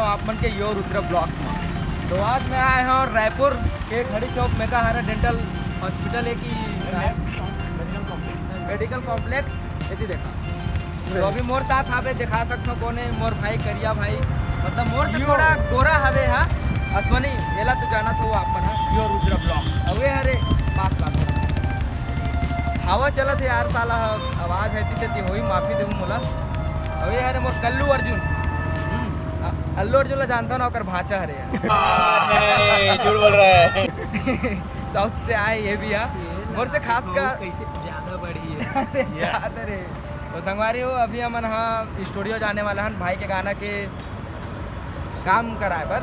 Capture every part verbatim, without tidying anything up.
आप मन के यो रुद्र ब्लॉग्स में। तो आज मैं आए हंव रायपुर के घड़ी चौक में का हरा डेंटल हॉस्पिटल है कि मेडिकल कॉम्प्लेक्स, एती देखा। तो अभी मोर साथ हावे, देखा सकथो कोन हे, मोर भाई करिया भाई, मतलब मोर से थोड़ा गोरा हवे हा, अश्वनी, एला तो जानत हो आप मन हा। यो रुद्र ब्लॉग। अवे हरे पास ला थोड़ा। हवा चलत हे यार साला, आवाज है तेती होही, माफी देहू मोला। अवे हरे मोर कल्लू अर्जुन। अ-, अल्लू अर्जुन ला जानता ना, ओकर भांचा हरे यार। नहीं, झूठ बोल रहा है। साउथ से आए ये भी हा। मोर से खास का ज्यादा बढ़ी है। अरे याद रे। तो संगवारी हो, अभी हमन हा स्टूडियो जाने वाला हन भाई के गाना के काम कराए बर।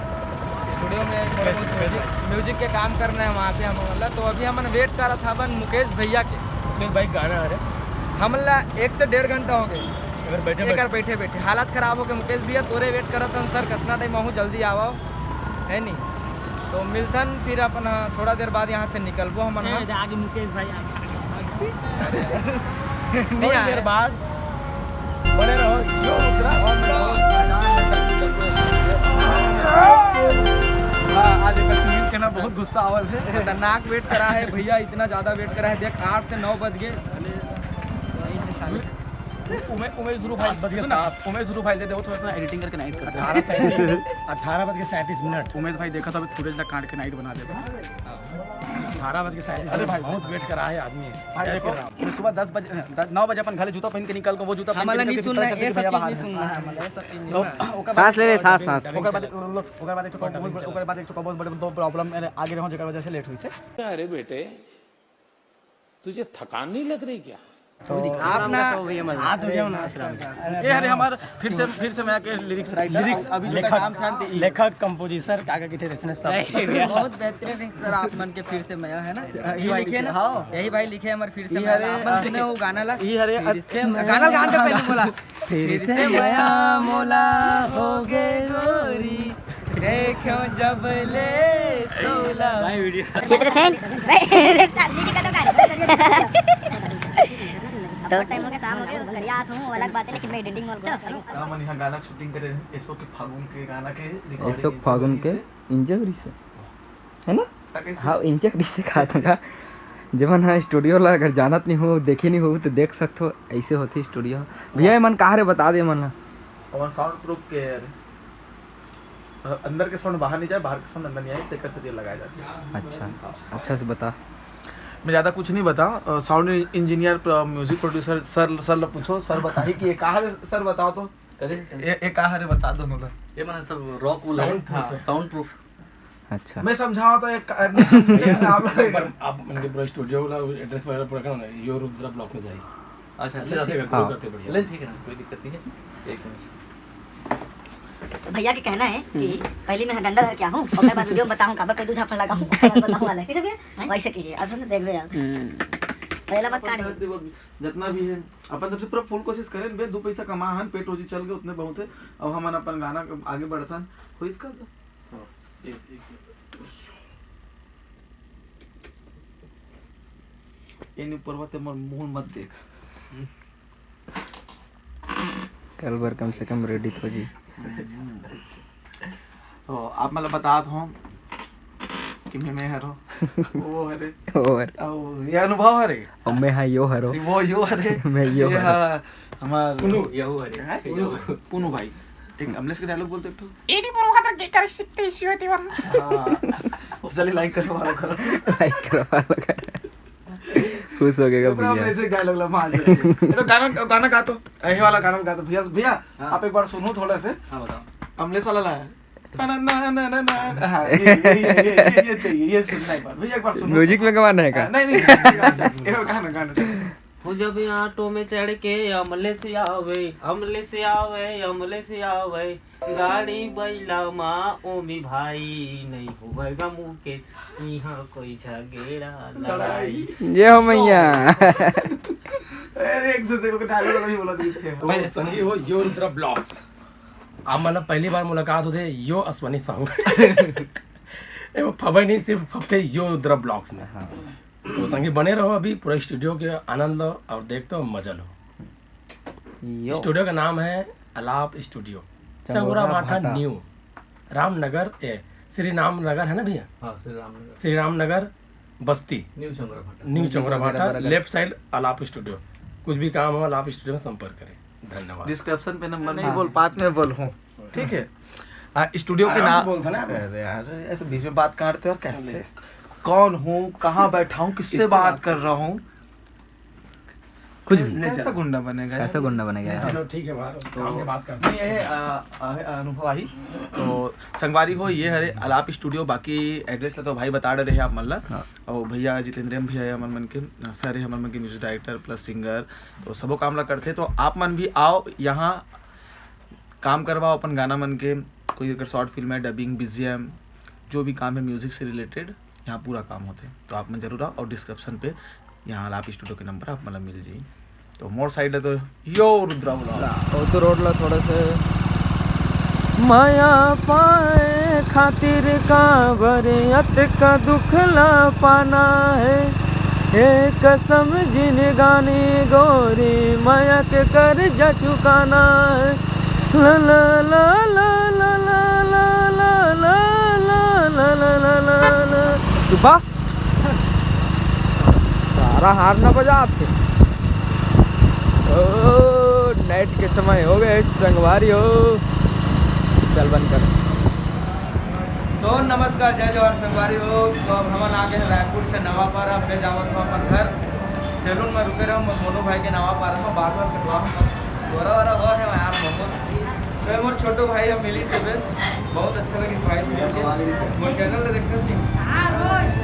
स्टूडियो में थोड़ा बहुत म्यूजिक, म्यूजिक के काम करना है वहाँ पे हम वाला। तो अभी हमन वेट करत हवन मुकेश भैया के। मुकेश भाई गाना हरे। हमन ला एक से डेढ़ घंटा हो गए अगर बैठे एकर बैठे बैठे। हालत खराब हो गए मुकेश भैया, तोरे वेट करत हन सर, कितना टाइम आहू, जल्दी आवा, है नी? तो मिलथन फिर अपन, हाँ, थोड़ा देर बाद यहाँ से निकलबो हमन, हाँ। ए, आगे मुकेश भाई, आगे, आगे, आगे। नहीं थोड़ी आए। देर बाद बने रहो, यो रुद्रा और मैं। हाँ, आज एक सुनील के ना बहुत गुस्सा आवल है। खतरनाक वेट करा है भैया, इतना ज्यादा वेट करा है। देख, आठ से नौ बज गए। उमे-, उमेश ध्रुव भाई, आठ बज गए सुन ना, साहब। उमेश ध्रुव भाई दे दे, वो थोड़ा सा एडिटिंग करके नाइट कर दे। अठारह से-, अठारह बज के सैंतीस मिनट। उमेश भाई देखा तो अभी फुटेज ला काट के नाइट बना देगा। अठारह बज के सैंतीस अरे मिनट, भाई। बहुत वेट करा है आदमी। भाई जय देखो, श्री राम। मैं सुबह दस बजे, दस, नौ बजे अपन घर ले जूता पहन के निकल के, वो जूता पहन हमला के नहीं निकल के सुनना है, भैया ये सब चीज बाहर नहीं है। सुनना है, हमला ये सब चीज नहीं तो सुनना है। ओकर बाद, सांस ले ले, सांस, सांस। ओकर बाद, ओकर बाद एक ठो बहुत बड़े, ओकर बाद एक ठो बहुत बड़े दो प्रॉब्लम मेरे आगे रहो, जेकर वजह से लेट हुई से। अरे बेटे, तुझे थकान नहीं लग रही क्या? तो आप ना हाथ हो गया ना। ये हरे हमार फिर से, फिर से मैं आके लिरिक्स राइटर। लिरिक्स अभी जो लेखक, काम शांति ई। लेखक, कंपोजिशर, का, का किथे रचना सब। बहुत बेहतरीन सर, आप मन के फिर से मया है ना? ये यही भाई लिखे ना? हाँ। यही भाई लिखे हमारे फिर से ये मया। हरे, आप मन सुने हो गाना ला? ये हरे, फिर से गाना ला, गाना पहले बोला। फिर से मया मोला हो गे गोरी, देखो जब ले तोला। चित्रसेन। दीदी का तो गाना। तो टाइम हो गया, शाम हो गया, करिया हाथ हूँ, अलग बात है, लेकिन मैं एडिटिंग वाला काम मन यहाँ गाना शूटिंग करे, एसो के फागुन के गाना के recording एसो के फागुन के इंजरी से। है ना? हाँ, इंचक डिश से कहा था का? जेमन हा स्टूडियो ला अगर जानत नहीं हो, देखे नहीं हो, तो देख सकत हो, ऐसे होथे स्टूडियो। भैया, ये मन कहाँ रे, बता दे मन ला। और साउंड प्रूफ के यार, अ-, अंदर के साउंड बाहर नहीं जाए, बाहर के साउंड अंदर नहीं आए, तेकर से ये लगाया जाता है। अच्छा, अच्छा से बता। मैं ज़्यादा कुछ नहीं बता। अ, साउंड इंजीनियर, प्र-, म्यूजिक प्रोड्यूसर सर, सर ला पूछो, सर बताही कि ये कहाँ रे, सर बताओ तो। कदे? ये, ये कहाँ रे, बता दो मोला। ये मन सब रॉक वाला है। साउंड प्रूफ है। Sound proof. अच्छा। मैं समझाओ तो एक, नहीं समझते हैं आप लोग। पर आप मन के पूरा स्टूडियो वाला एड्रेस वगैरह पूरा करना, यो रुद्रा ब्लॉक में जाइए। अच्छा, अच्छा, अच्छा, ठीक है, हाँ। करते बढ़िया। लेकिन ठीक है ना, कोई दिक्कत नहीं है। एक मिनट। भैया के कहना है कि पहले मैं डंडा धर के आहूँ, ओकर बाद वीडियो में बताहूँ, काबर पैदू झापड़ लगाहूँ, ओकर बाद बताहूँ वाला है। कैसे भैया? वैसे कीजिए, अब सुन देखबे आप। हम्म। पहला बात काट दे। जितना भी है, अपन तरफ से पूरा फुल कोशिश करें बे, दो पैसा कमा हन, पेट रोजी चल गए, उतने बहुत है। अब हमन अपन गाना आगे बढ़थन, हो इसका तो। हाँ, एक, एक मिनट। ये नहीं ऊपर बात है, मोर मुंह मत देख। कल बर कम से कम रेडी तो जी। तो आप मतलब बतात हो कि मैं, मैं हरो, वो हरे, वो हरे। और ये अनुभव हरे, और मैं हाँ यो हरो, वो यो हरे, मैं यो ये हरो। हाँ, हमार पुनू, यो हरे। हैं? पुनू। पुनू भाई, एक अमलेश के डायलॉग बोलते एक ठो। ये नहीं बोलो खतर के कर सकते इसी होती वरना। हाँ। चलिए लाइक करो, फॉलो करो। लाइक करो, फॉलो करो। खुश हो गया इतना भैया। Basic dialogue ला मार दिया। ये तो गाना, गाना गा तो, यही वाला गाना गा तो भैया। भैया, हाँ। आप एक बार सुनो थोड़ा से। हाँ, बताओ। अमलेश वाला लाया। ना, ना, ना, ना, ना। हाँ, ये, ये, ये, ये, ये चाहिए, ये सुनना एक बार। भैया, एक बार सुनो। म्यूजिक में गवाना है का? हाँ, नहीं, नहीं, नहीं, एक बार गाना, गाना सुनो। हो जब ऑटो में चढ़ के अमलेश आवे, अमलेश आवे, अमलेश आवे, गाड़ी बैला मा ओमी भाई, नहीं होवेगा मुकेश, यहाँ कोई झगड़ा लड़ाई। जय हो मैया। अरे, एक दूसरे को डायलॉग नहीं बोला, तो ये तो संगी हो यो रुद्रा ब्लॉग्स। आप मतलब पहली बार मुलाकात होते यो अश्वनी साहू। ए, वो फबे नहीं, सिर्फ फबते यो रुद्रा ब्लॉग्स में। हाँ। तो संगी बने रहो, अभी पूरा स्टूडियो के आनंद लो और देखते हो, मजा लो। यो। स्टूडियो का नाम है अलाप स्टूडियो, चंगोरा चंगोरा भाटा भाटा। न्यू। रामनगर, ए, श्री रामनगर है ना भैया? हाँ, श्री रामनगर, श्री रामनगर बस्ती, न्यू चंद्रा भाटा। न्यू चंद्रा भाटा, लेफ्ट साइड अलाप स्टूडियो। कुछ भी काम हो, अलाप स्टूडियो में संपर्क करें। धन्यवाद। डिस्क्रिप्शन पे नंबर नहीं बोल पात, मैं बोलूँ, ठीक है? हाँ, स्टूडियो के आराम से नाम। बोल, सुना आपने? अरे यार, ऐसे बीच में बात काटते और कैसे? कौन हूँ, कहाँ बैठा हूँ, किससे किससे बात बात कर रहा हूँ? कुछ भी। नहीं कैसा चला। गुंडा बनेगा यार? कैसा गुंडा बनेगा यार? चलो ठीक है, बाहर काम की बात करते नहीं, ये आ, आ, अनुभव भाई, तो संगवारी हो, ये हरे अलाप स्टूडियो। बाकी एड्रेस ला तो भाई बता रहे आप मन ला। हाँ। और भैया जितेंद्र भैया हमर मन के सर है, हमर मन के म्यूजिक डायरेक्टर प्लस सिंगर, तो सबो काम ला करते। तो आप मन भी आओ यहाँ, काम करवाओ अपन गाना मन के, कोई अगर शॉर्ट फिल्म है, डबिंग, बीजीएम, जो भी काम है म्यूजिक से रिलेटेड, यहाँ पूरा काम होते। तो आप मन जरूर आओ और डिस्क्रिप्शन पे यहाँ अलाप स्टूडियो के नंबर आप मतलब मिल जाई। तो मोर साइड है तो यो रुद्रा ब्लॉग। ओ तो रोड ला थोड़ा से मया पाए खातिर काबर अतका दुख ला पाना है। हे कसम जिन गाने गोरी मया के कर्जा चुकाना है। ला ला ला ला ला ला ला ला ला ला ला ला ला ला ला। चुपा। सारा हार ना बजात हे। ओ, नाइट के समय हो गए संगवारी हो। चल बंद कर। तो नमस्कार, जय जोहार संगवारी हो। तो अब हमन आ गए हैं रायपुर से नवापारा। अब मैं जावत हूँ अपन घर। सैलून में रुके रहो, मैं मोनू भाई के नवापारा में बाल बाल कटवा हूँ। गोरा वोरा हो है यार बहुत। तो ये मोर छोटो भाई है मिली से बे। बहुत अच्छा लगे भाई से मिलके। मोर चैनल ला देखत नहीं?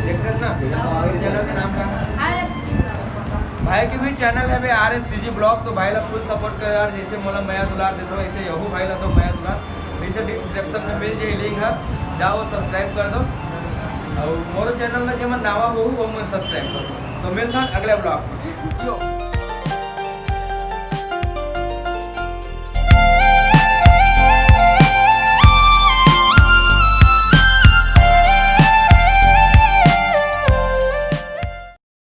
देखत ना? चैनल का नाम का है? भाई के भी चैनल है बे, आर एस सी जी ब्लॉग। तो भाई ला फुल सपोर्ट कर यार, जैसे मोला मया दुलार देते हो ऐसे यहू भाई ला तो मया दुलार। नीचे डिस्क्रिप्शन में मिल जाए लिंक है, जाओ सब्सक्राइब कर दो। और मोरो चैनल में जेमन नावा हो वो मन सब्सक्राइब कर दो। तो मिलता अगले ब्लॉग में।